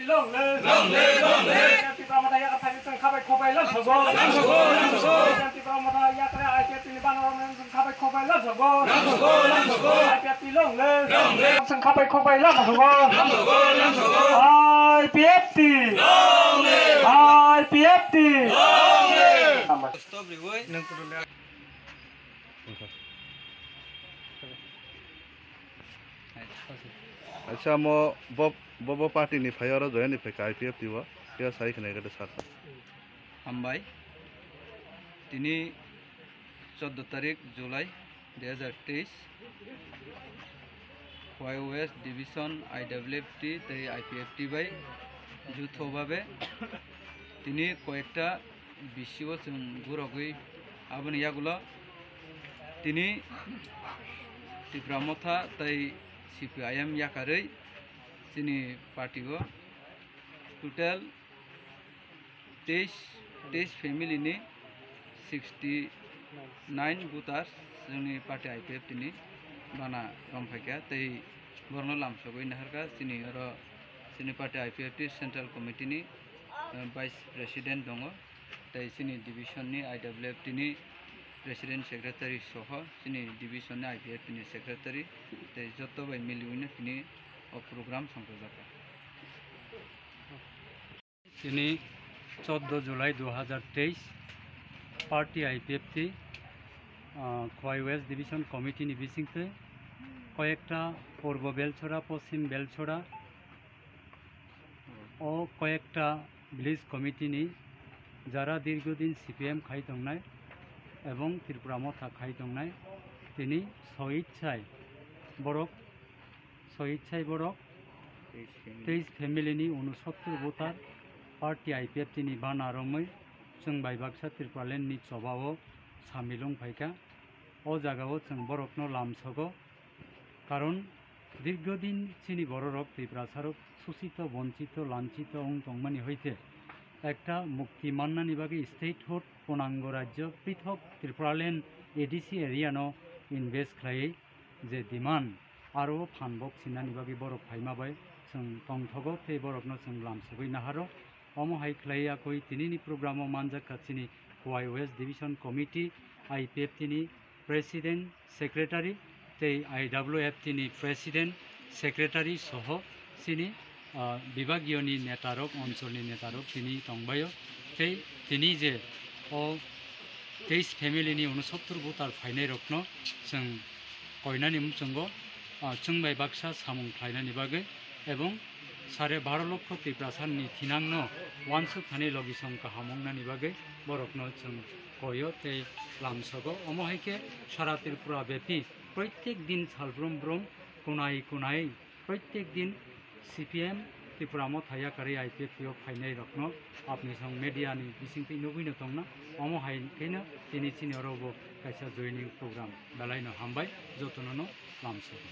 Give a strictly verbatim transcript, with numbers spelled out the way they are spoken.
Long live! Long live! Long live! Tipra Motha yakar thani chwng khabai khobai lamsogo. Lamsogo! Lamsogo! Tipra Motha yakar I P F T ni banner rok chwng khabai khobai lamsogo. Lamsogo! Lamsogo! I P F T long live! Long live! Chwng khabai khobai lamsogo. Lamsogo! Lamsogo! I P F T! Long live! I P F T! Long live! Stop riwoi. Acha, mo bo, bo, bo party ni phai oro join ni phai ka I P F T o. Khe sai khna gede sir. Hambai. Tini choddo tarik July dui hajar teis. Khowai West Division I W F T tei I P F T bai jutho babe tini koyekta B C o chwng gurogwi aboni yagulo tini Tipra Motha tei C P I M yakarwi chini party o total teis, teis family ni sixty nine voters chwngni party I P F T ni bana romphaikha tei borokno lamsogwi naharkha chini oro chini party I P F T central committee ni, eh, vice president tongo. Tei chini division ni I W F T ni president secretary soho chini division ni I P F T ni secretary tei joto bai miliwino tini o program songkojak. Tini choddo July dui hajar teis party I P F T, ah, Khowai West Division Committee ni bisingtwi koyekta Purbo Belchora, Poschim Belchora, o koyekta village committee ni jara dirghodin C P M khai tongnai ebong Tripura Motha khai tongnai, tini soichai borok, soichai borok teis family ni unosottor voter party I P F T ni bana romwi chwng bai baksa Tripuraland ni choba o samil wng phaikha. O jaga o chwng borokno lamsogo. Karon dirghodin chini bororok Tiprasarok susito, bonchito, lanchito wng tongmani hoite ekta mukti mannani bagwi statehood punango rajyo prithok Tripuraland A D C area no invest khlaiwi je demand aro phanbok sinani bagwi borok phaima bai chwng tongthogo tei borokno chwng lamsogwi naharo. Omo hai khlai yakwi tinini program o manjak kha chini Khowai West Division Committee, I P F T ni President, Secretary tei I W F T ni President, Secretary soho chini, ah, bibagiyo ni netarok, oncholni netarok tini tongbaio. Tei tini je o teis family ni unosottor voter phainairokno chwng koinani muchungo, ah, chwng bai baksa samung khlainani bagwi ebong sare baro lokho Tiprasani thinangno uansuk thani logisong kaham wngnani bagwi borokno chwng koio tei lamsogo. Omo hai khe sara Tripura bepi proitek din salbrum brum kunai kunai proitek din C P M Tripura Motha yakarwi I P F T o phainairokno apnisong media ni bisingtwi nugwino tongna. Omo hai kheno tini chini oro bo kaisa joining program belaino hambai jotono no lamsogo.